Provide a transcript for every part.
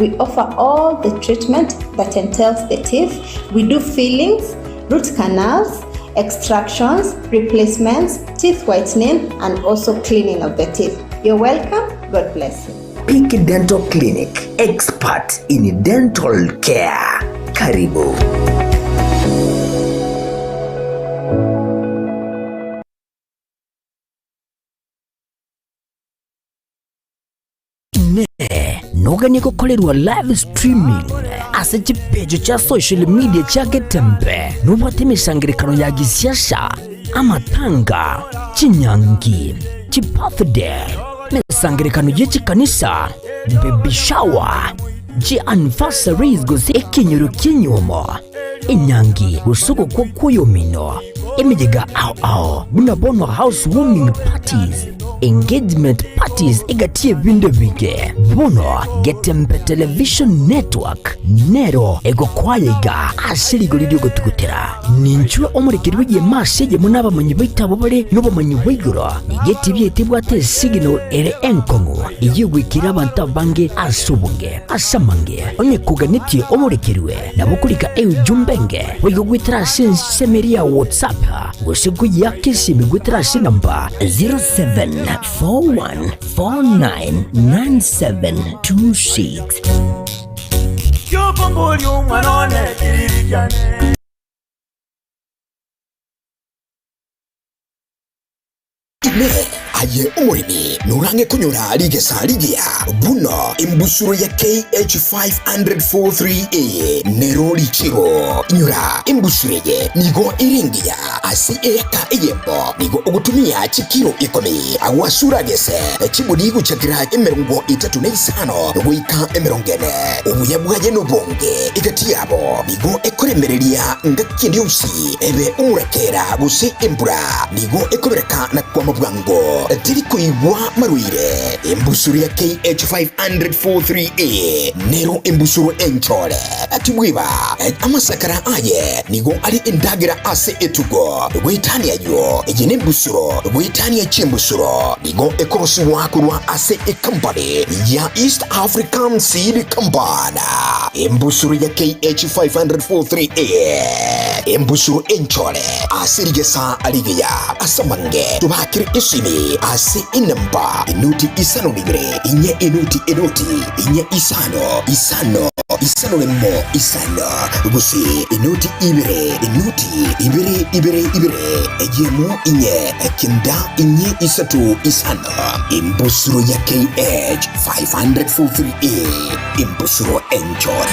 We offer all the treatment that entails the teeth. We do fillings, root canals, extractions, replacements, teeth whitening and also cleaning of the teeth. You're welcome. God bless you. Peak Dental Clinic, expert in dental care. Karibu. Inee! Noganie gokorerwa live streaming ase chipeji chia social media chia Getembe? Nobwate emesangererekano ya gisiasa, amatanga, chinyangi, chibirthday, emesangererekano ye chikanisa, baby shower, chianniversaries gose ekenyoro ki'enyiomo, enyangi gose ogokwa kw'oyomino, emeyega ao ao buna bono house warming parties, engagement parties egati y'ebinto ebinge. Bono Getembe Television Network nero egokoaya iga ase rigori ri'ogotugutera. Ninchwe omorekeri bw'egeema ase eyemo n'abamanyi baito abwo bare nobomanyi bwa igoro. Nigo etibi yaito ebwate esignal ere enkong'u eyio egoikera abanto abange ase obonge. Ase amange, onye koganetie omorekerwe, nabo okorika eujumbe enge boigo goetera ase ensemo eria ya WhatsApp gose koyeaka esimi goetera ase enamba 0741499726. Kiokomboria omwana one kiriri kiane. Inee! Aye omoremi norang'e konyora rigesa rigiya buna embusuro ya KH543A nero richibo? Inyora, embusuro eye nigo ere engiya ase eeka eyemo, nigo ogotumia chikiro ikomi agwasura agese chiburi gochakera emerongo etato na isano goika emerongo ene. Obuya bwaye nobonge egati yabo, nigo ekoremereria ngaki ende yonsi, ebe omorakera gose embura. Nigo ekobereka na kwama bwango, teri koigwa marwaire. Embusuro ya KH543A nero embusuro enchore. Tibweba, amasakara aye nigo are endagera ase etugo. Goetania ayio, eye nembusuro goetania chimbusuro. Nigo ekorosigwa korwa ase ekampani ya East African Seed Company. Embusuro ya KH543A, embusuro enchore. Ase rigesa rigiya ase amange tobakere esimi ase enamba enoti isano na ibere inye enoti enoti inye isano isano isano rimo isano gose enoti ibere enoti ibere ibere ibere eyemo inye kenda inye isato isano embusuro ya KH 543A embusuro enchore.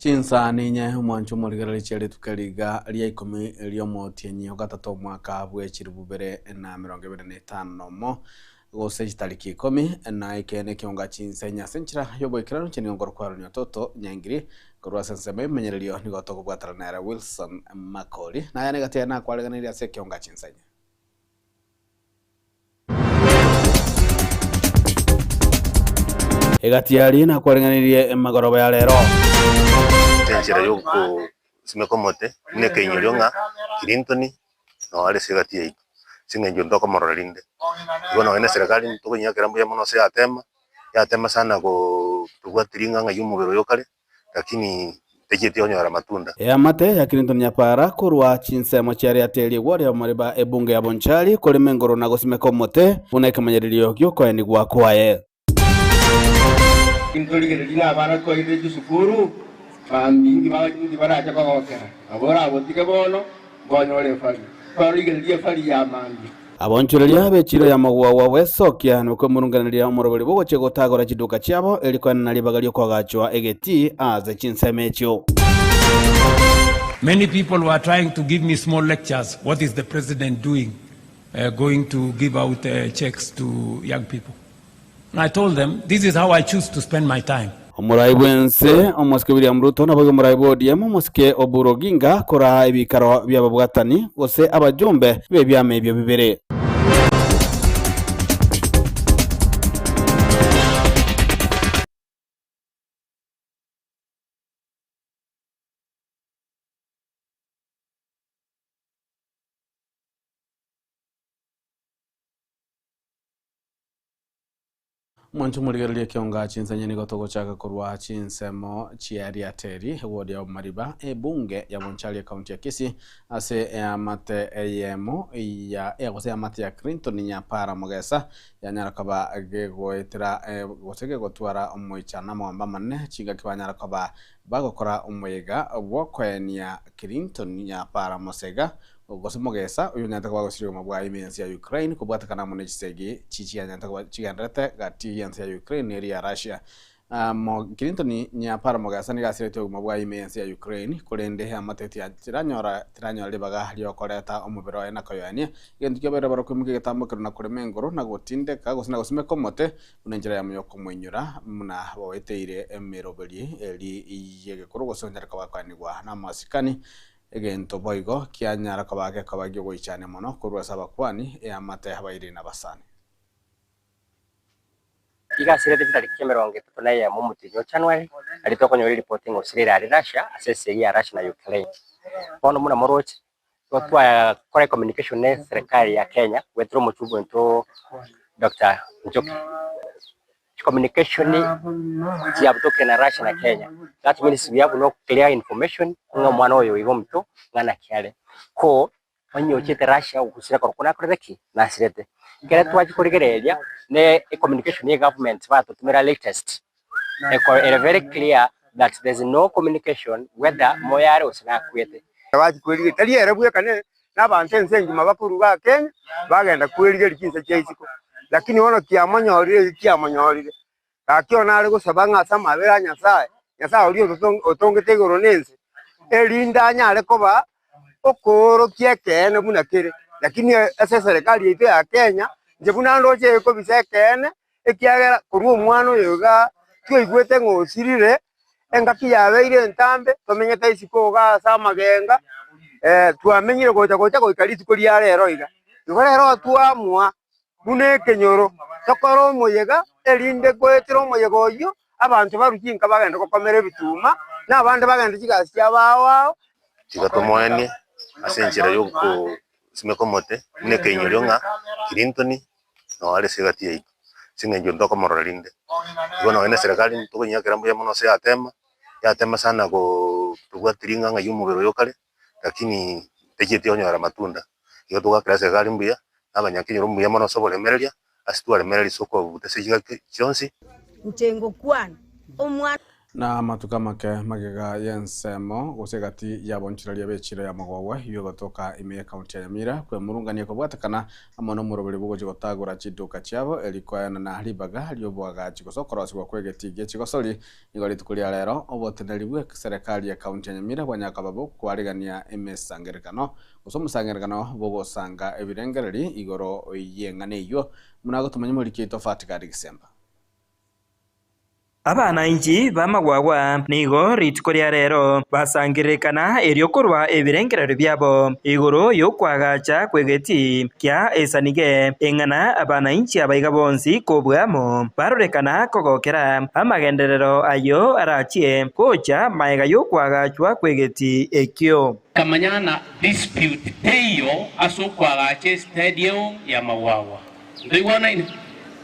Chinsa ninye omwancho omorigereria chia rituko eri iga ria ikomi ri'omotienyi o gatato omwaka bwe chilifu bibere na emerongo ebere na etano nomo, gose chitariki ikomi na ekeene ekionga chinsa inye ase enchera y'oboikeranu inche nigo nkorokwa Aaron Ototo Nyaingiri, korwa ase ensemo y'ebimenyererio nigo tokobwatana nere Wilson Makori. Naye negati yaye nakwareganeire ase ekionga chinsa inye. Egati aria nakwareng'anirie emagoroba ya rero. Enchera y'ogosimeka omote buna ekeinyorio ng'a Clinton noo are ase egati yaito, ase eng'encho ntokomorora rinde. Igo nonye na eserekari ntokonyakera mbuya mono ase yatema, yatema sana koo tobwati ring'ang'a ya omobere oyo kare. lakini techieti konyora amatunda. Eamate ya Clinton Nyapara korwa chinsemo chia riate rigwa ria omoreba ebunge ya Bonchari korema engoro na gosimeka omote buna ekemanyererio giokoenigwa kwaye. Intorigererie na abana twairire chisukuru, mambia inki ba- inki barache kogokera? Nabo orabotige bono, mbonyore efari. Twarigereria efari ya mambia. Abonchoreria b'echiiro y'amagwagwa gwesokia nokwemurunganeria omoroberi bw'ogochia gotagora chiduka chiabo, erio koenana ribaga ri'okoagachwa egetii aase chinsemo echio. Many people were trying to give me small lectures, what is the president doing uh, going to give out uh, checks to young people. And I told them, this is how I choose to spend my time. Omorai bw'ense, omosike William Ruto, naboigo omorai bwa ODM, omosike Oburu Oginga, koraa ebikaro bi'ababwatani, gose abajumbe b'ebiama ebio bibere. Mwanche omorigereria ekionga chinsenye nigo togochaka korwa chinsemo chia Riateri, eward ya Omariba, ebunge ya Bonchari ekaunti ya Kisii ase eamate eyemo ya gose eamate ya Clinton Nyapara Mogesa yanyara koba gegoetera gose gegotwara omoichano amagomba amanene chingaki banyara koba bagokora omoyega bw'okoenia Clinton Nyapara Mosega Gose mogesa oyio onyarete koba agosiria obogima bwaye ime y'ense ya Ukraine kobwatekana amo ne chisegi chichianyarete koba chigendererete gati y'ense ya Ukraine na eria ya Russia. Clinton Nyapara Mogesa nigo asiretie obogima bwaye ime y'ense ya Ukraine korende eamate tiranyora tiranyora ribaga riokoreta omobere oye na koyoenia. Egento kiabeire barokwa egetambo ekero na korema engoro na gotindeka gose na gosimeka omote buna enchera yamo yokomoinyora buna boeteire emeroberi eri y'egekoro gose onyare koba akoenigwa namasikani. Egento boigo kianyara koba gekoba gi'ogoichania mono korwa ase abakuani, eamate, abairi na abasani. Iga asirete chitariki 31 omotienyi o January, aria tokonyora eripoti ng'a osirire are Russia ase esegi ya Russia na Ukraine. Bono buna moroche, igo twakora ecommunication ne eserekari ya Kenya goetera omochumbe oito Doctor Njoki. Chicommunication chiabutokire na Russia na Kenya, that means we have no clear information ng'a omwana oyo iga omonto ng'a naki are. Ko onye ochete Russia ogosira korokwo nakorete ki? Nasirete. Ekere twachia korigereria ne ecommunication ya egovernment batotumera latest, eko ere very clear that there is no communication whether moyo are gose nakwete. Bachia kwerigeria, tari ere bweka ne nabanto ense engima bakoruga aa Kenya, bagenda kwerigeria chinse chia isiko. Lakini bono kiamonyorire ekio kiamonyorire, gaki one are gosaba ng'a ase amabera a Nyasae, Nyasae oria otongete igoro na ense, erinde anyare koba okoorokia ekeene buna kere. Lakini ase eserekari yaito ya Kenya, inche buna ndoche ekobisa ekeene, ekiagera korwa omwana oyo igaa twaigwete ng'a osirire, engaki yabeire entambe, tomenyete isiko igaa ase amagenga, twamenyire gocha gocha goika rituko ria rero iga. Igo rero twaamua buna ekenyoro, tokore omoyega, erinde goetera omoyega oyio, abanto barwe chinka bagende gokomera ebituma, na abande bagende chigasi chiabo ao ao. Tiga tomoenie ase enchera yogosimeka omote buna ekeinyorio ng'a Clinton noo are ase egati yaito, ase eng'encho ntokomorora rinde. Igo nonye na eserekari ntokonyakera mbuya mono ase yatema, yatema sana koo tobwati ring'ang'a ya omobere oyo okare, lakini techieti onyora amatunda. Igo togakera eserekari mbuya, na abanyakenyoro mbuya mono ase oboremereria, ase twaremereria ase okobuta ase chingaki chionsi. Inche ngokwana, Omwana. Na amatuko amake magega y'ensemo gose egati y'abonchoreria b'echiro ya Magwagwa y'ogotoka ime y'ekaunti ya Nyamira kwemurungania kobwatekana amo nomoroberi bw'ogochia gotagora chiduka chiabo eri koenana ribaga ri'oboagachi gose okorosigwa kw'egetii gie chigosori. Nigo rituko ria rero oboteneneri bw'eserekari y'ekaunti ya Nyamira bwanyara koba bokwarigania emesangerekano gose omosangerekano bw'ogosanga ebirengereri igoro y'eng'ana eyio buna agotomanya omoriki oito Fatikari Gisemba. Abananchi b'amagwagwa nigo rituko ria rero basangererekana erio korwa ebirengererio biabo igoro y'okoagacha kw'egetii kia esanige, eng'ana abananchi abaiga bonsi kobua amo barorekana kogokera amagenderero ayio arachie gocha magega y'okoagachwa kw'egetii ekio. Nkamanya ng'a dispute teiyo ase okoagacha estadium ya Magwagwa. Ntoigwanaine?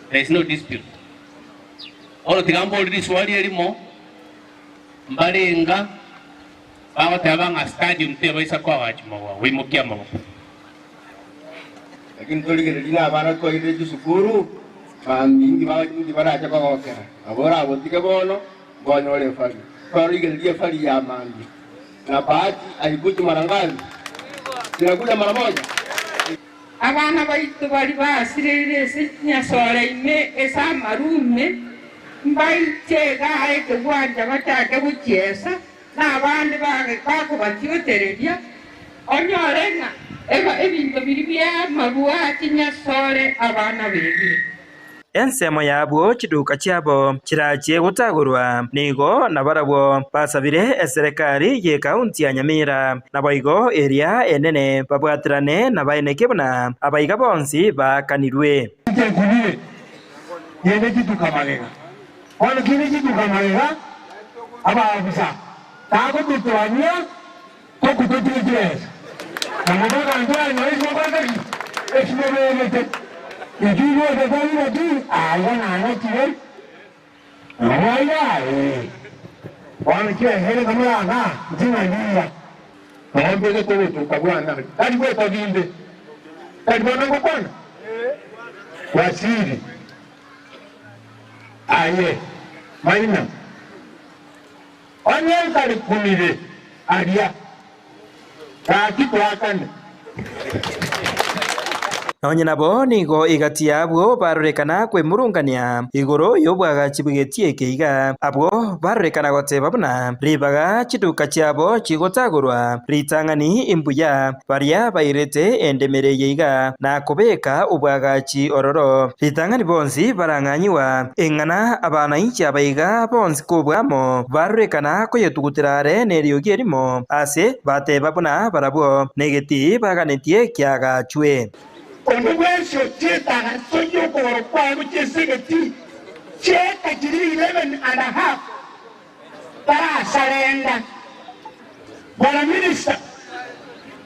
There is no dispute. Bono tiga mbore riswali erimo, mbarenga bagoteba ng'a stadium tebaisa koagachwa Magwagwa? Imokia amaboko. Lakini torigererie nabana twairire chisukuru, mambia inki ba inki barache kogokera? Nabo orabotige bono, mbonyore efari. Twarigereria efari ya mambia, na bahati haikuji mara ngapi? Zinakuja mara moja? Abana baito baria basireire ase chinyasore ime ase amaru ime, mbaiche igaa ekegwancha bachake gochiesa, na abande bakobatiotereria, onyore ng'a ebinto biria bi'amarua a chinyasore abana bebire. Ensemo y'abwo chiduka chiabo chirachie gotagorwa, nigo nabarabwo basabire eserekari y'ekaunti ya Nyamira, naboigo eria enene babwaterane nabaeneke buna abaiga bonsi baakanirwe. Inche nkunire, ngende chituka magega. Bono kinde chituka magega, abaafisa bagototwania tokutotige chibesa, na mobaganto anyore eki mokorete ki? Eki mobegete. Inki gocha kwarire ki? Aiga nanachire, nabo aiga, ee. Bono chibesa eria nkamoranga, inche ng'anyira. Nabo mbegete ogotuka bwane aria, tari gwetogia inde, tari bono ngokwana? Wasiri, Aye, maina, onye nkarikunire aria, gaki toakane. Nonye nabo nigo egati y'abwo barorekana kwemurungania igoro y'obwagachi bw'egetii eke iga, abwo barorekana goteba buna ribaga chiduka chiabo chigotagorwa ritang'ani imbuya baria bairete endemero eye iga na kobeka obwagachi ororo. Ritang'ani bonsi barang'anyigwa, ing'ana abanainchi aba iga bonsi kobua amo barorekana koyetugutera are neriogi erimo, ase bateba buna barabwo negetii baganetie kiagachwe. Onde bwensi ochiete agasoyia okogoro kwaye gochia ase egetii chi'eka chiria eleven and a half tarasarenda. Bwana Minister,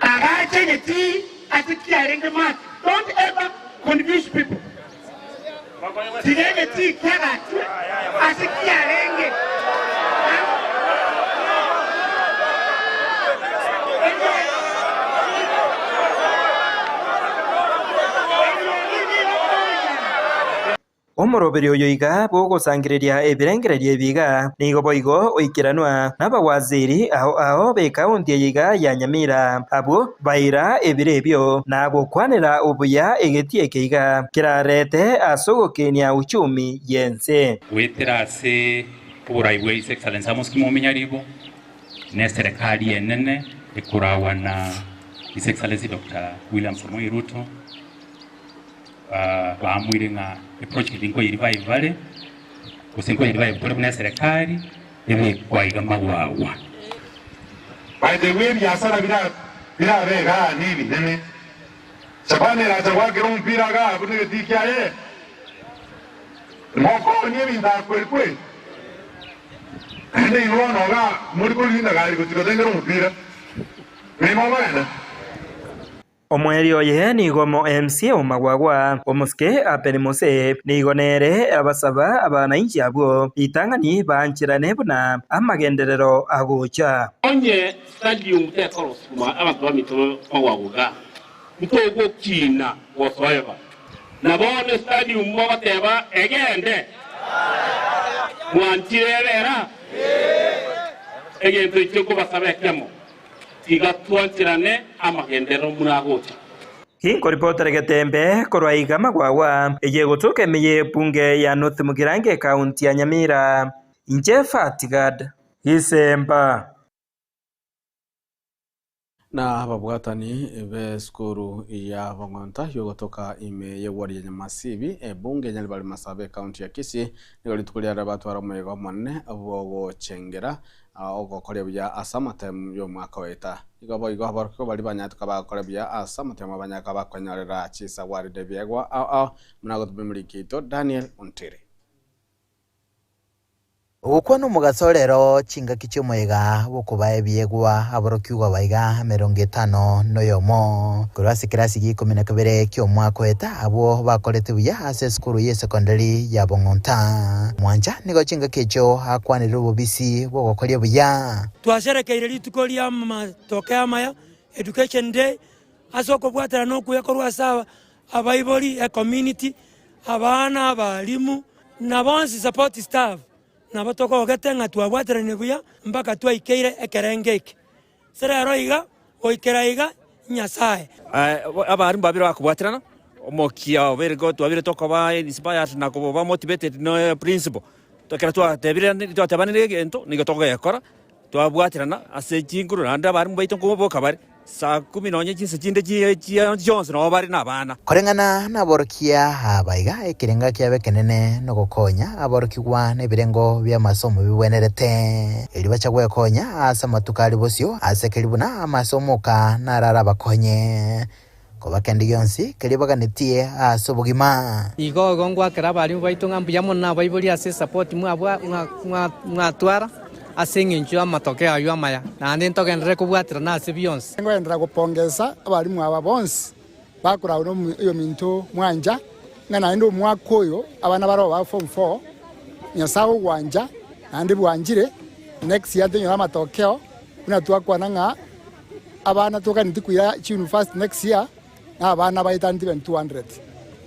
agacha egetii ase kiarenge mark. Don't ever confuse people. Tiga egetii kiagachwe ase kiarenge. Omoroberi oyo iga bw'ogosangereria ebirengererio ebi iga nigo boigo oikeranwa n'abawaziri ao ao b'ekaunti eye iga ya Nyamira, abwo baira ebiro ebio na gokwanera obuya egetii eke iga kerarete ase ogokenia uchumi y'ense. Goetera ase oborai bwa His Excellency Amos Kimomi Nyaribo na eserekari enene ekoragwa na His Excellency Doctor William Samoei Ruto, Baamuire ng'a eproject nkoyerivive bare, gose nkoyerivive tore buna eserekari, ebekwa iga magwagwa. By the way ebiasara birabe igaa nebinene. Shabana eracha goakera omopira igaa buna egetii kiaye. Mokoonia ebinto aa kweri kweri. Naende inwe bono igaa mori korinda gari gochia gotengera omopira. Nigo mogogenda. Omoerio oye nigo omo MC o Magwagwa, omosike Abel Mose, nigo nere abasaba abanainchi abwo ritang'ani baancherane buna amagenderero agocha. Onye stadium tekorosuma abanto baminto Magwagwa igaa, ntogokina gosoeba. Na bono estadium mogoteba egende? Mwanchire ebera? Egento ekio nkobasaba ekemo. Tiga twancherane amagenderero buna agocha. Inkoripotera Getembe korwa iga Magwagwa, eye egotoka ime y'ebunge ya North Mugirango ekaunti ya Nyamira. Inche Fatigad Gisemba. Na ababwatani b'esukuru ya Bong'onta y'ogotoka ime y'eward ya Nyamasibi, ebunge ya Nyaribari Masaaba ekaunti ya Kisii, nigo rituko riarero batwara omoyega omonene bw'ogochengera Ogokoria buya ase amatemu y'omwaka oeta. Igo boigo aborokigwa baria banyarete koba bagokora buya ase amatemu abanyare koba bakonyorera chisagwari na ebiegwa ao ao, buna agoteba omoriki oito Daniel Ontiri. Ogokwana omogaso rero chingaki chi'omoyega bw'okobaa ebiegwa aborokigwa baiga emerongo etano noyomo korwa ase ekerasi gia ikomi na kabere ki'omwaka oeta abwo bakorete buya ase esukuru y'esekondari ya Bong'onta. Mwancha Nigo chingaki echio akwanire obobisi bw'ogokoria buya. Twasherekeire rituko ri'amatokeo amaya, Education Day, ase okobwaterana okuya korwa ase abaibori, ecommunity, abana, abalimu, na bonsi support staff nabo tokogete ng'a twabwateranire buya mpaka twaikeire ekerengo eke. Ase rero iga, goikera iga, Nyasae. Abarimu babere bakobwaterana, omokia obeire go twabire tokoba inspired na koba motivated ne principal. Ekero twatebire twatebanire egento nigo togekora, twabwaterana ase chinguru naende abarimu baito nkoboka bare. Saa kumi nonye chinsa chinde chionsi nabo bare nabana. Koreng'ana naborokia aba iga ekerenga kiabo ekenene nogokonya aborokigwa nebirengo bi'amasomo bibwenerete, erio bacha gwekonya ase amatuko are bosio ase keria buna amasomo oka naro arabakonye koba kende gionsi keria baganetie ase obogima. Igo igo ngwakera abalimu baito ng'a mbuya mono nabaibori ase esapoti mwatwara ase engencho y'amatokeo ayio amaya, naende ntogenderere kobwaterana ase bionsi. Ngoenderera gopongesa abalimu aba bonsi bakoragwa noyominto mwancha, ng'a naende omwaka oyo abana baroo ba form four, Nyasae ogwancha naende bwanchire, next year tonyore amatokeo buna twakwana ng'a abana toganeti koira chiuniversity next year na abana baetaneti even 200.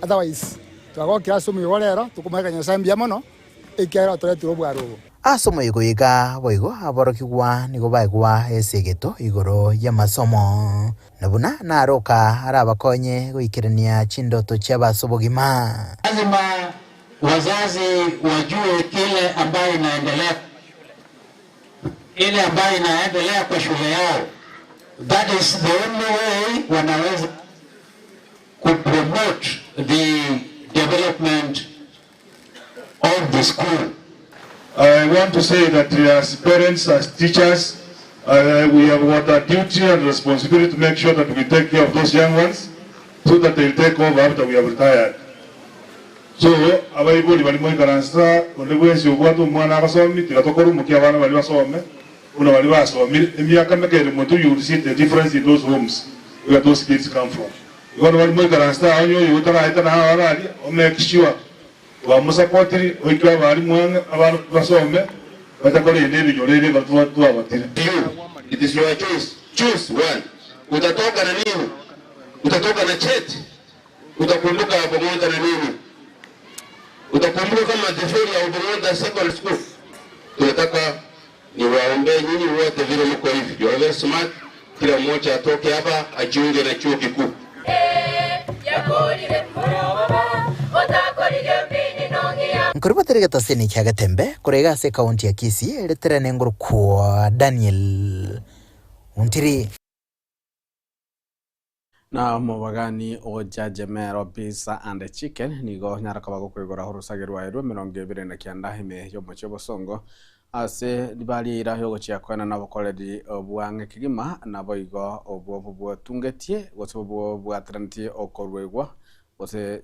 Otherwise twagokire ase omoyega o rero tokomoaka Nyasae mbuya mono ekiagera otoretire obwaro obo. Ase omoyega oyo iga boigo aborokigwa nigo baegwa esegeto igoro y'amasomo, na buna naroka arabakonye goikerania chindoto chiabo ase obogima. Lazima wazazi wajue kile ambayo inaendelea ile ambayo inaendelea kwa shule yao. That is the only way wanaweza kupromote the development of the school. I want to say that as parents, as teachers, we have got a duty and responsibility to make sure that we take care of those young ones so that they'll take over after we have retired. So, abaibori baria moikaranse onde bwensi obwate omwana agosomi, tiga tokore omokia abana baria basome buna baria basomire. Emiaka meke ere motwe you will see the difference in those homes where those kids come from. Igo bono baria moikaranse aa onye oyo otaraeta na aa araria, o make sure twamosapotiri oike abarimu ang'e abana basome bacha korenda ebinyoro ebi ekero twagotire. You, it is your choice, choose one. Utatoka na nini? Utatoka na cheti? Utakumbuka Bogonda na nini? Utakumbuka kama the failure of Bogonda Secondary School? Tunataka niwaombee nyinyi wote vile mko hivi. You are very smart. Kila mmoja atoke hapa ajiunge na chuo kikuu. Nkoribotera egetaseni kia Getembe korwa iga ase ekaunti ya Kisii ereterane nengorokwa Daniel Ontiri. Na omobagani o Jajemero Pizza and Chicken nigo onyare koba gokoigora orosage rwaye rw'emerongo ebere na kianda ime y'omochie obosongo ase ribari eira y'ogochia koenana obokoreri bwang'e kegima naboigo obwo bobwatungetie gose bobwateranetie okoruegwa gose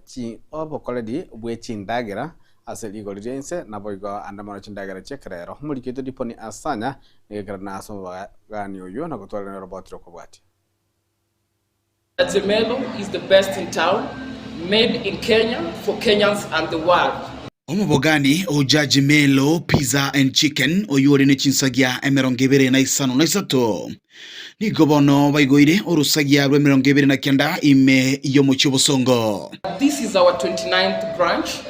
obokoreri bwe chindagera ase rigori ria inse naboigo ande mono chindagera chi'ekerero. Omoriki oito Diponi Asanya nigo ekerana ase omobagani oyio na gotwarania oroboti rokobwatia. Jemelo is the best in town, made in Kenya for Kenyans and the world. Omobogani o Judge Melo Pizza and Chicken oyio ore ne chinsagia emerongo ebere na isano na isato nigo bono baigoire orosagia rw'emerongo ebere na kenda ime y'omochie obosongo. This is our 29th branch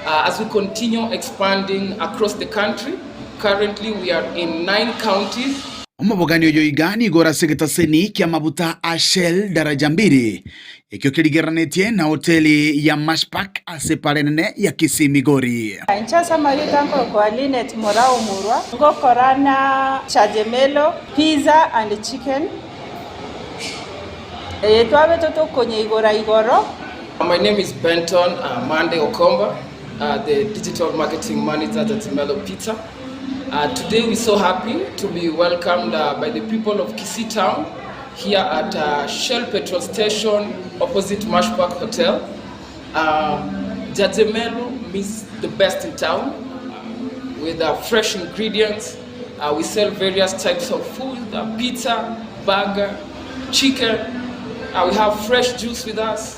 as we continue expanding across the country. Currently we are in nine counties. Omobogani oyo iga nigo ore ase egetaseni ki'amabuta a Shell Daraja Mbili, ekio kerigererenetie na hoteli ya Mash Park ase epara enene ya Kisii Migori. Inche ase amarieta nkorokwa Linet Morao Murwa, ngokora na Chajemelo Pizza and Chicken, eye twabete tokonyeigora igoro. My name is Benton Mande Okomba, the digital marketing manager at Jemelo Pizza. Today we're so happy to be welcomed by the people of Kisii Town here at Shell Petrol Station opposite Mash Park Hotel. Jajemelo means the best in town with fresh ingredients. We sell various types of food, pizza, burger, chicken. We have fresh juice with us,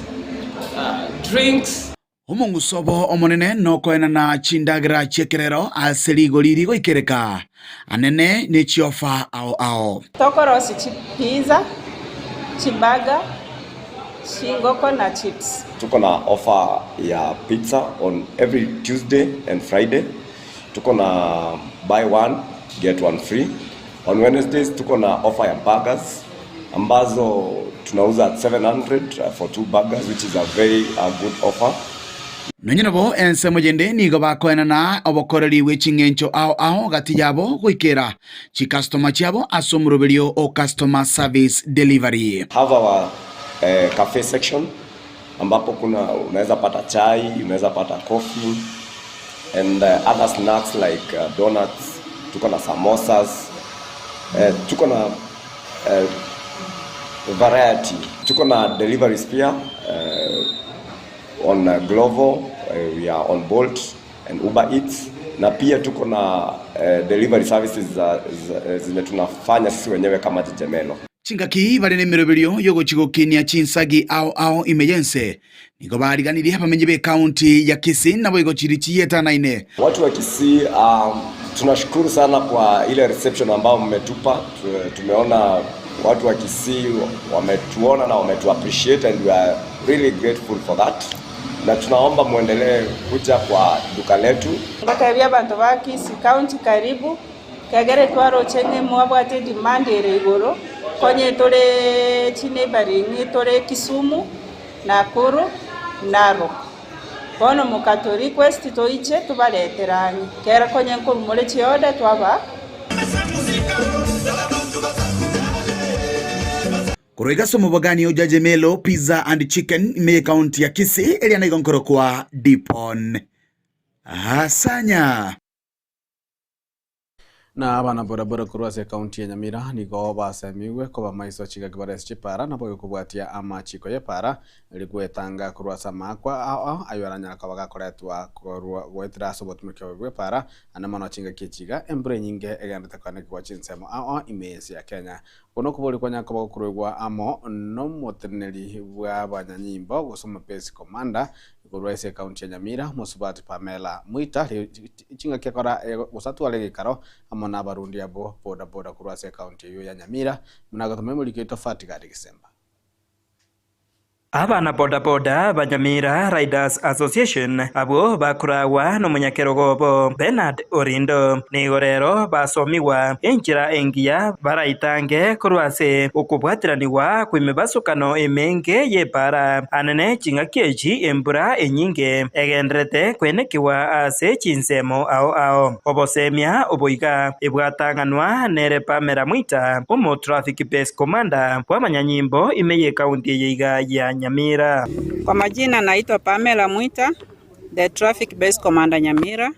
drinks. Omong'uso obo omonene nokoenana chindagera chi'ekerero ase rigori rigoikereka anene ne chiofa ao ao. Tokorosia chipiza, chiburger, chingoko na chips. Tuko na offer ya pizza on every Tuesday and Friday. Tuko na buy one get one free. On Wednesdays tuko na offer ya burgers ambazo tunauza at 700 for two burgers which is a very good offer. Nonye nabo ensemo yende nigo bakoenana obokoreri bwe ching'encho ao ao gati yabo goikera chikastoma chiabo ase omoroberio o Customer Service Delivery. Have our cafe section ambapo kuna unaweza pata chai, unaweza pata coffee and other snacks like donuts, tuko na samosas, tuko na variety, tuko na deliveries pia on Glovo, we are on Bolt and Uber Eats na pia tuko na delivery services zenye tunafanya sisi wenyewe kama Jejemelo. Chingaki bare nemeroberio y'ogochia gokinia chinsagi ao ao ime y'ense, nigo bariganirie abamenyi b'ecounty ya Kisii naboigo chiria chiyetanaine. Watu wa Kisii um, tunashukuru sana kwa ile reception ambayo mmetupa. Tumeona watu wa Kisii wametuona na wametu appreciate and we are really grateful for that, na tunaomba muendelee kuja kwa duka letu. Ngotebia abanto ba Kisii County karibu, kegere twaroche ng'a mwabwate edemand ere igoro, konye tore chineighboring tore Kisumu, Nakuru, Narok. Bono mokato request toiche tobaretere ang'e, kera konye nkorwa more chiorder twabaa. Korwa iga ase omobogani o Jajemelo Pizza and Chicken ime y'ecounty ya Kisii eria naigo nkorokwa Dipon Asanya. Na abana bodaboda korwa ase ekaunti ya Nyamira nigo basemigwe koba maiso chingaki bare ase chipara naboigo kobwatia amachiko y'epara erio gwetanga korwa ase amaakwa ao ao ayio aranyare koba gakoretwa korwa goetera ase obotumeki obobe bw'epara ande mono chingaki echi iga embura enyinge egenderete koanekigwa chinsemo ao ao ime y'ense ya Kenya. Okwo nokoboria kwanyare koba gokoruegwa amo nomoteneneri bw'abanyanyimbo gose omopesi commander Korwa ase ekaunti ya Nyamira, Mosubati Pamela Mwita chingaki akora gose atware egeikaro amo nabarundi abwo boda boda korwa ase ekaunti eyio ya Nyamira, buna agotoma emoriko oito Fatigadi Gisemba. Abana boda boda ba Nyamira Riders Association abwo bakoragwa nomonyakerogo obo Bernard Orindo nigo rero basomigwa enchera engiya baraitange korwa ase okobwatiranigwa kw'emebasokano emenge y'epaara Anene chingaki echi embura enyinge egendererete kwenekigwa ase chinsemo ao ao. Obosemia obo iga ebwatang'anwa nere Pamela Mwita, omo Traffic Base Commander bw'abanyanyimbo ime y'ecounty eye iga ya Nyamira. Kwa majina naitwa Pamela Mwita, the Traffic Base Commander Nyamira.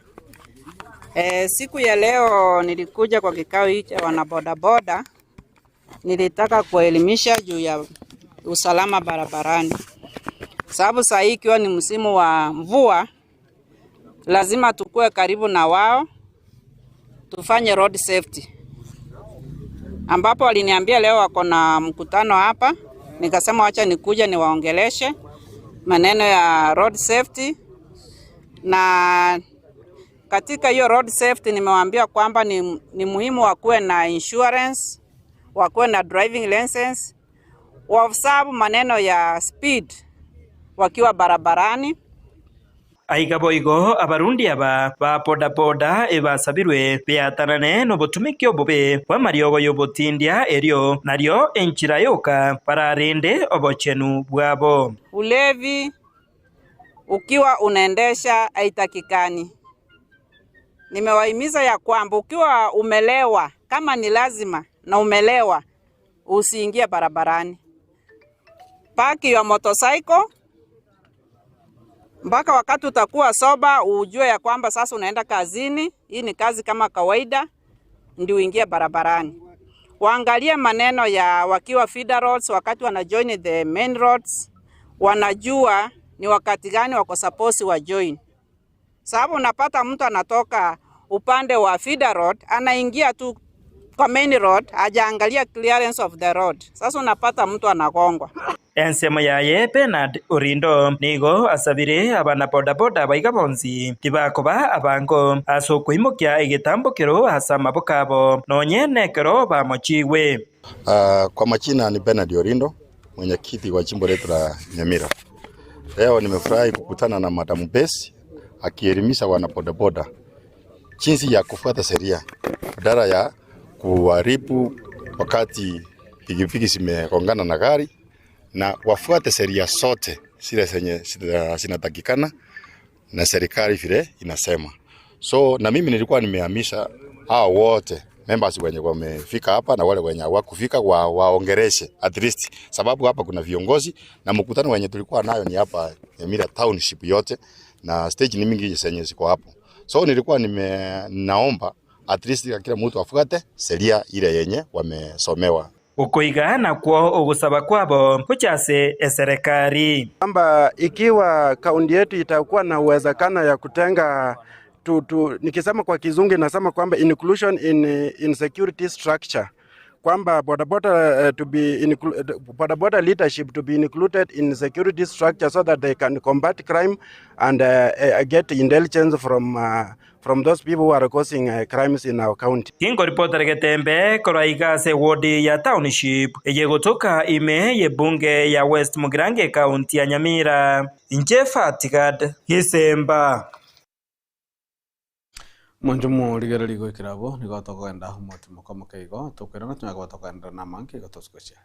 E, siku ya leo nilikuja kwa kikao hiki cha wanabodaboda Nilitaka kuwaelimisha juu ya usalama barabarani, sababu saa hii ikiwa ni msimu wa mvua, lazima tukue karibu na wao, tufanye road safety, ambapo waliniambia leo wako na mkutano hapa, nikasema wacha nikuja niwaongeleshe maneno ya road safety na katika hiyo road safety nimewaambia kwamba ni, ni muhimu wakuwe na insurance, wakuwe na driving license, waobserve maneno ya speed wakiwa barabarani. Aiga boigo abarundi aba ba bodaboda ebasabirwe beatanane nobotumiki obobe bw'amariogo y'obotindia erio nario enchera yoka bararende obochenu bwabo. Ulevi ukiwa unaendesha haitakikani. Nimewahimiza ya kwamba ukiwa umelewa, kama ni lazima na umelewa, usiingie barabarani. Park your motorcycle mpaka wakati utakuwa soba, ujue ya kwamba sasa unaenda kazini. Hii ni kazi kama kawaida, ndio uingie barabarani. Waangalie maneno ya wakiwa feeder roads, wakati wana join the main roads, wanajua ni wakati gani wako supposed wa join. Sababu unapata mtu anatoka upande wa feeder road anaingia tu kwa main road, hajaangalia clearance of the road. Sasa unapata mtu anagongwa. Ensemo yaye Bernard Orindo nigo asabire abana bodaboda abaiga bonsi tibakoba abango ase okoimokia egetambokero ase amaboko abo nonye nekero bamochigwe. Kwa majina ni Bernard Orindo, mwenyekiti wa jimbo letu la Nyamira. Leo nimefurahi kukutana na Madam Bess akielimisha wana bodaboda jinsi ya kufuata sheria badala ya kuharibu wakati pikipiki zimegongana na gari, na wafuate sheria zote zile zenye zinatakikana. na serikali vile inasema. So na mimi nilikuwa nimehamisha hao wote members wenye wamefika hapa na wale wenye hawakufika wa, waongereshe at least, sababu hapa kuna viongozi na mkutano wenye tulikuwa nayo ni hapa Nyamira Township yote na stage ni mingi zenye ziko hapo. So nilikuwa nime naomba at least kila mtu afuate sheria ile yenye wamesomewa. Okoiga nakwo ogosaba kwabo gochase eserekari kwamba ikiwa kaunti yetu itakuwa na uwezekano ya kutenga tu, tu, nikisema kwa kizungu inasema kwamba inclusion in, in security structure kwamba bodaboda uh, to be inclu- bodaboda leadership to be included in security structure so that they can combat crime and get intelligence from from those people who are causing crimes in our county. Kingoripotera Getembe korwa iga ase wodi ya township eye gotoka ime ye bunge ya West Mugirango county ya Nyamira inche Fatigad Gisemba. Mwancho morigereri goikera abwo nigo tokogenda omotimo komoke igo tokoirana tonyara koba tokoenderera na amange igo tosukochia.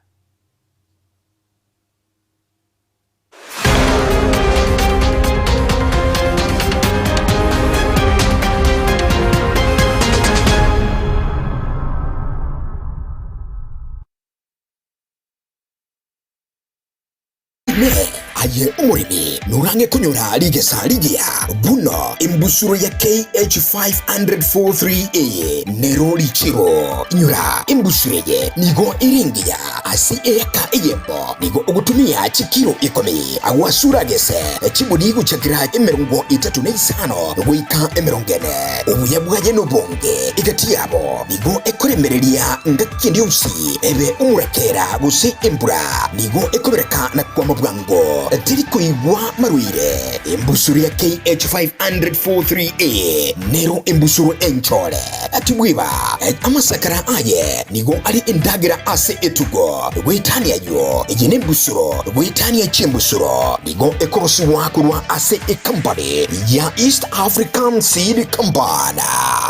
Ne aye omoremi norange konyora rigesa rigiya buno embusuro ya KH543A nero richiro inyora embusuro eye nigo ere engiya ase eeka eyembo nigo ogotumia chikiro ikomi agwasura gese chibodi gochakera emerongo etato na isano goika emerongo ene obuya bwaye nobonge egati yabo nigo ekoremereria ngaki ende yonsi ebe omorakera gose embura nigo ekobereka na kwama bwango teri koigwa marwaire embusuro ya KH543A nero embusuro enchore tibwiba amasakara aye nigo ari endagera ase etugo gwetania ayo eye nembusuro gwetania chiembusuro nigo ekorosiwa korwa ase ekampani ya East African Seed Company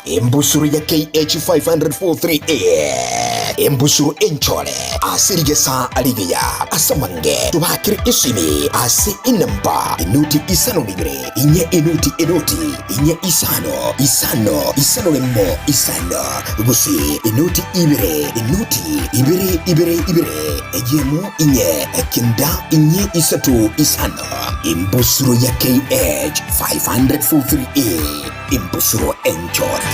embusuro ya KH543A embusuro enchore ase rigesa rigiya ase amange tobakere esimi ase enamba enoti isano na ibere inye enoti enoti inye isano isano isano remo isano gose enoti ibere enoti ibere ibere ibere eyemo inye ekenda inye isato isano embusuro ya KH 543A embusuro enchore.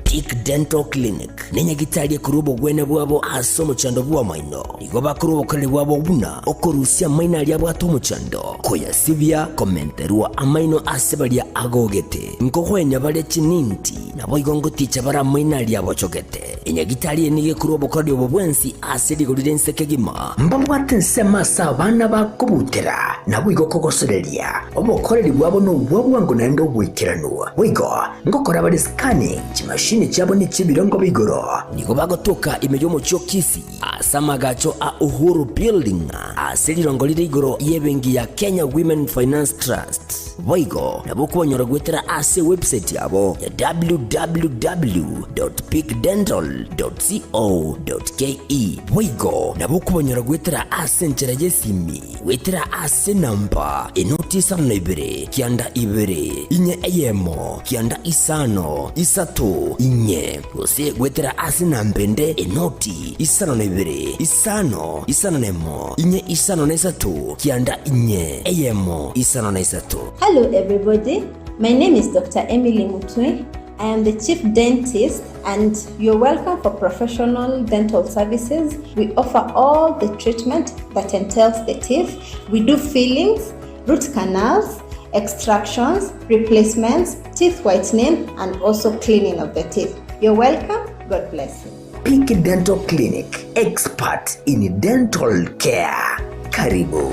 Peak Dental Clinic nenyagitari ekorwa obogwene bwabo ase omochando bw'amaino. Nigo bakorwa obokoreri bwabo buna okorusia amaino aria abwate omochando, koyasibia, komenterwa amaino ase baria agogete, nkogoenya bare chininti, naboigo ngoticha bare amaino aria abochogete. Enyagitari eye nigo ekorwa obokoreri obo bwensi ase rigori ri'ense kegima. Mbabwate ensemo ase abana bakobutera, naboigo kogosoreria. Obokoreri bwabo nobwa bwango naende oboikeranu. Boigo ngokora bare scanning, chimashini chiabo nechi'ebirengo b'igoro. Nigo bagotoka ime y'omochie o Kisii ase amagacho a Uhuru Building ase rirongo rire igoro y'ebenki ya Kenya Women Finance Trust. Boigo nabo okobanyora goetera ase ewebsite yabo ya www.peakdental.co.ke. Boigo nabo okobanyora goetera ase enchera y'esimi goetera ase enamba enoti isano na ibere kianda ibere inye eyemo kianda isano isato inye gose goetera ase enamba ende enoti isano na ibere isano isano na emo inye isano na isato kianda inye eyemo isano na isato. Hello everybody, my name is Dr. Emily Mutwe. I am the chief dentist and you're welcome for professional dental services. We offer all the treatment that entails the teeth. We do fillings, root canals, extractions, replacements, teeth whitening and also cleaning of the teeth. You're welcome. God bless you. Peak Dental Clinic, expert in dental care. Karibu.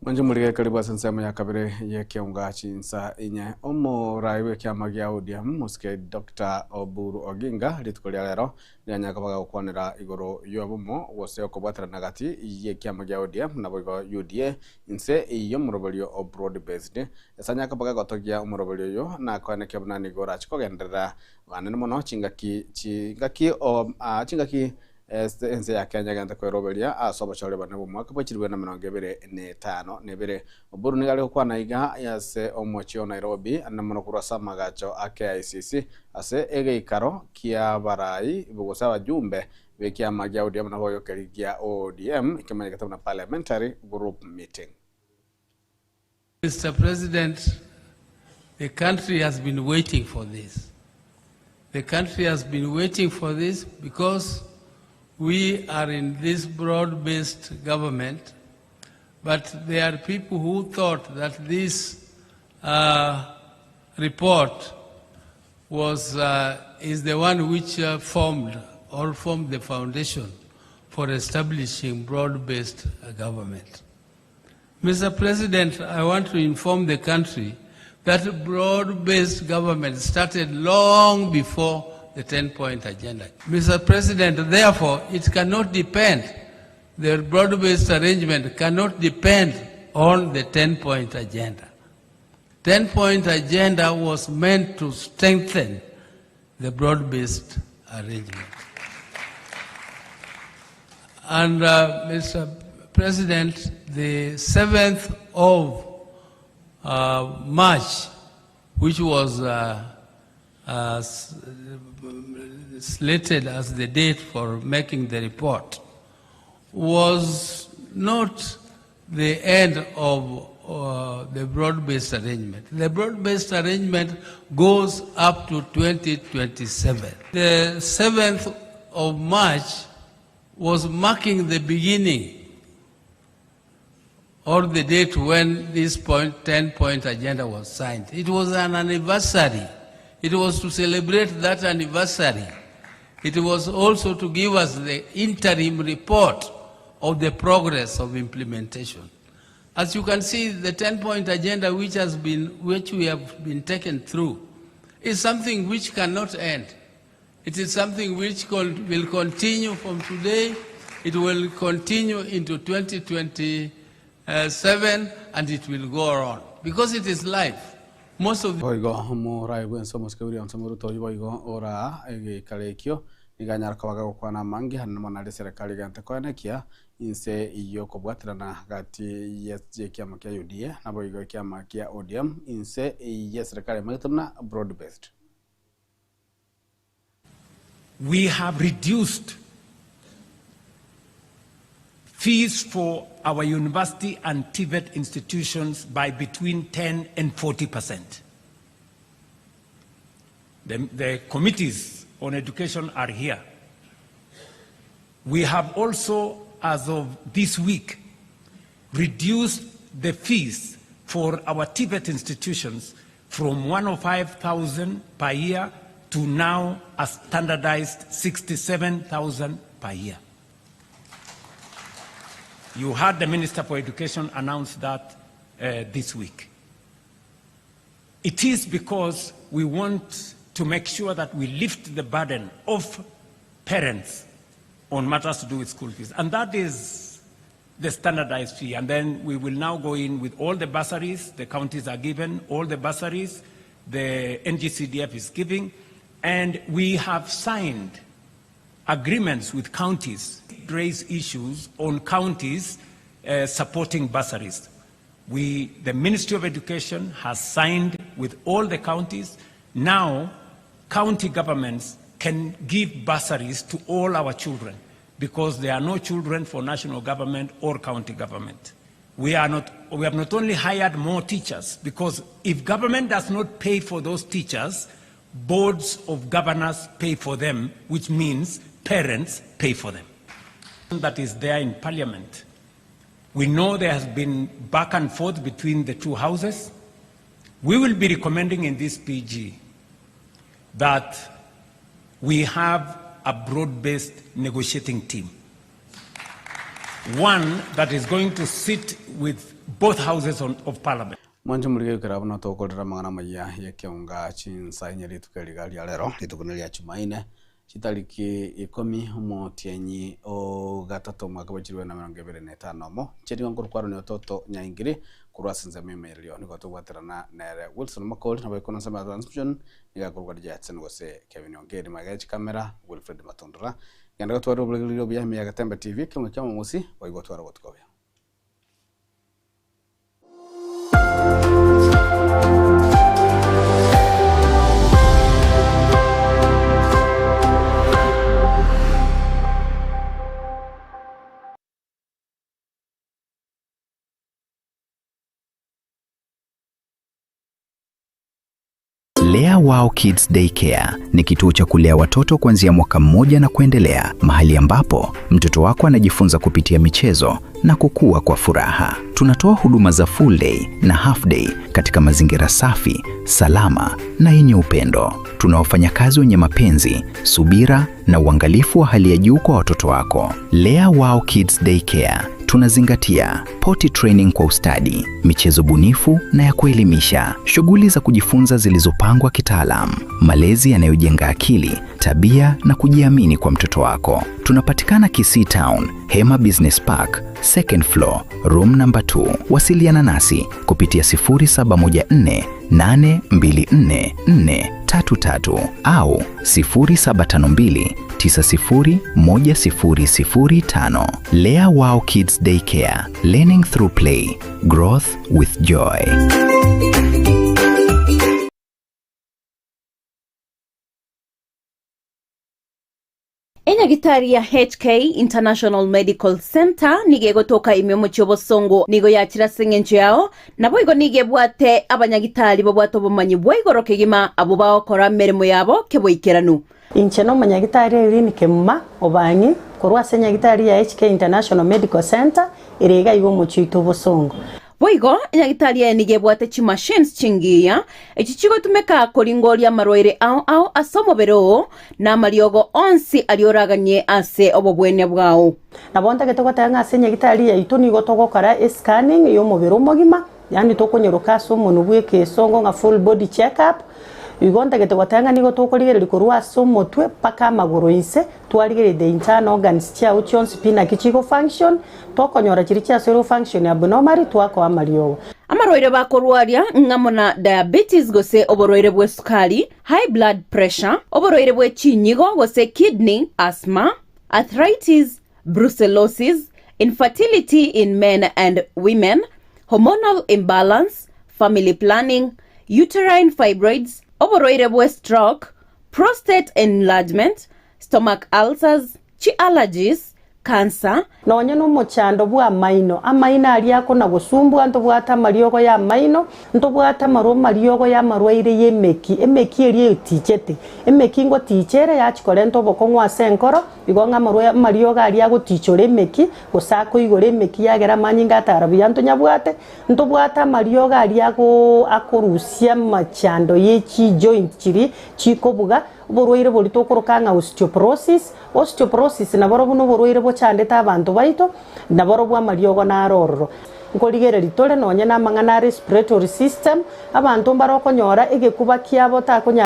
Mwanche morige karibu ase ensemo ya kabere y'ekeunga chinsa inye. Omorai bw'ekiama gia ODM Mosike Doctor Oburu Oginga rituko ria rero rianyare koba gagokwanera igoro y'obomo gose okobwaterana gati y'ekiama gia ODM naboigo UDA inse y'omoroberio o broad based. Ase anyare koba gagotogia omoroberio oyo nakoenekia buna nigo orache kogenderera anene mono chingaki chingaki o chingaki Ase ense ya Kenya egento kweroberia ase obochori obonene bw'omwaka bwe chilifu 25 na ibere. Oburu nigo are gokwana iga ase omochie o Nairobi ande mono korwa ase amagacho a KICC ase egeikaro ki'abarai gose abajumbe b'ekiama gia ODM naboigo keria gia ODM ekemanyegete buna Parliamentary Group Meeting. Mr. President, the country has been waiting for this. The country has been waiting for this because we are in this broad-based government, but there are people who thought that this uh, report was, uh, is the one which uh, formed or formed the foundation for establishing broad-based uh, government. Mr. President, I want to inform the country that broad-based government started long before the 10-point agenda. Mr. President, therefore, it cannot depend, the broad-based arrangement cannot depend on the 10-point agenda. 10-point agenda was meant to strengthen the broad-based arrangement. And uh, Mr. President, the 7th of uh, March, which was uh, uh, slated as the date for making the report, was not the end of uh, the broad-based arrangement. The broad-based arrangement goes up to 2027. The 7th of March was marking the beginning or the date when this point, 10-point agenda was signed. It was an anniversary. It was to celebrate that anniversary. It was also to give us the interim report of the progress of implementation. As you can see, the 10-point agenda which, has been, which we have been taken through is something which cannot end. It is something which will continue from today. It will continue into 2027 and it will go on because it is life. Most of Boigo omorai bw'ense omosike William Samoei Ruto oyio boigo ora egeikaro ekio nigo anyare koba gagokwana amange ande mono aria eserekari egente koenekia inse y'okobwaterana gati y'ekiama kia UDA naboigo ekiama kia ODM inse y'eserekari emanyete buna broad based. We have reduced fees for our university and TVET institutions by between 10 and 40 percent. The, the committees on education are here. We have also, as of this week, reduced the fees for our TVET institutions from 105,000 per year to now a standardized 67,000 per year. You heard the Minister for Education announce that uh, this week. It is because we want to make sure that we lift the burden of parents on matters to do with school fees. And that is the standardized fee. And then we will now go in with all the bursaries the counties are given, all the bursaries the NGCDF is giving, and we have signed agreements with counties, raise issues on counties uh, supporting bursaries. We, the Ministry of Education has signed with all the counties. Now, county governments can give bursaries to all our children because there are no children for national government or county government. We, are not, we have not only hired more teachers, because if government does not pay for those teachers, boards of governors pay for them, which means parents pay for them. That is there in parliament. We know there has been back and forth between the two houses. We will be recommending in this PG that we have a broad-based negotiating team. one that is going to sit with both houses on, of parliament. Mwanche morige goikera buna tokorera amang'ana amayia y'ekeonga chinsa inye rituko eri iga ria rero, rituko ne ria Chumaine, chitariki ikomi omotienyi o gatato omwaka bwa chilifu na emerongo ebere na etano omo. Inche nigo nkorokwa Aaron Ototo Nyaingiri, korwa ase ensemo y'emeererio nigo tobwaterana nere Wilson Makori, nabo ekona ensemo ya transmission, nigo akorokwa DJ Hudson gose Kevin Ongeri, magega ye chikamera Wilfred Matundura. Genda gotware oboregereria obuya ime ya Getembe TV, ekeongo kia omomosi, boigo otware obotuko obuya. Lea Wow Kids Daycare ni kituo cha kulea watoto kuanzia mwaka mmoja na kuendelea, mahali ambapo mtoto wako anajifunza kupitia michezo na kukua kwa furaha. Tunatoa huduma za full day na half day katika mazingira safi, salama na yenye upendo. Tuna wafanyakazi wenye mapenzi, subira na uangalifu wa hali ya juu kwa watoto wako. Lea Wow Kids Daycare tunazingatia potty training kwa ustadi, michezo bunifu na ya kuelimisha, shughuli za kujifunza zilizopangwa kitaalam, malezi yanayojenga akili, tabia na kujiamini kwa mtoto wako. Tunapatikana Kisii Town, Hema Business Park, second floor, room number 2. Wasiliana nasi kupitia 0714 824 433 au 0752 901005. Lea Wow Kids Daycare, learning through play, growth with joy. Enyagitari ya HK International Medical Center nigo egotoka ime omochie obosongo nigo yachire ase eng'encho yao, naboigo nigo ebwate abanyagitari babwate obomanyi bwa igoro kegima abwo bagokora emeremo yabo keboikeranu. Inche nomonyagitari Irene Kemuma Obang'i korwa ase enyagitari ya HK International Medical Centre ere iga iga omochie oito obosongo. Boigo, enyagitari eye nigo ebwate chimachines chingiya, echi chigotumeka koringoria amarwaire ao ao ase omobere oo, na amariogo onsi aria oraganie ase obobwenia bwao. Nabo ntagete goteba ng'a ase enyagitari yaito nigo togokora escanning y'omobere omogima, yaani tokonyeroka ase omonwe bw'ekesongo ng'a full body check up, Igo ntagete goteba ng'a nigo tokorigereria korwa ase omotwe mpaka amagoro inse, twarigereria the internal organs chiao chionsi pi naki chigo function, tokonyora chiria chiasoire go function abnormally twakoa amariogo. Amarwaire bakorwaria ng'amo na diabetes gose oborwaire bw'esukari, high blood pressure, oborwaire bwe chinyigo gose kidney, asthma, arthritis, brucellosis, infertility in men and women, hormonal imbalance, family planning, uterine fibroids, oborwaire bwe stroke, prostate enlargement, stomach ulcers, chi allergies, cancer, Nonya nomochando bw'amaino, amaino aria akona-gosumbua, ntobwate amariogo y'amaino, ntobwate amarwa amariogo y'amarwaire y'emeki, emeki eria etichete, emeki ngoticha ere yachia korenta obokong'u ase enkoro, igo ng'a amarwa amariogo aria agotichora emeki, gose akoigora emeki yagera amanyinga atara buya ntonyabwate, ntobwate amariogo aria ago akorusia amachando ye chijoint chiria chikobuga, Oborwaire boria tokoroka ng'a osteoporosis. Osteoporosis naborobwo noborwaire bochandete abanto baito, naborobwo amariogo naro ororo. Nkorigereria tore nonye namang'ana a respiratory system, abanto mbare okonyora egekuba kiabo takonya.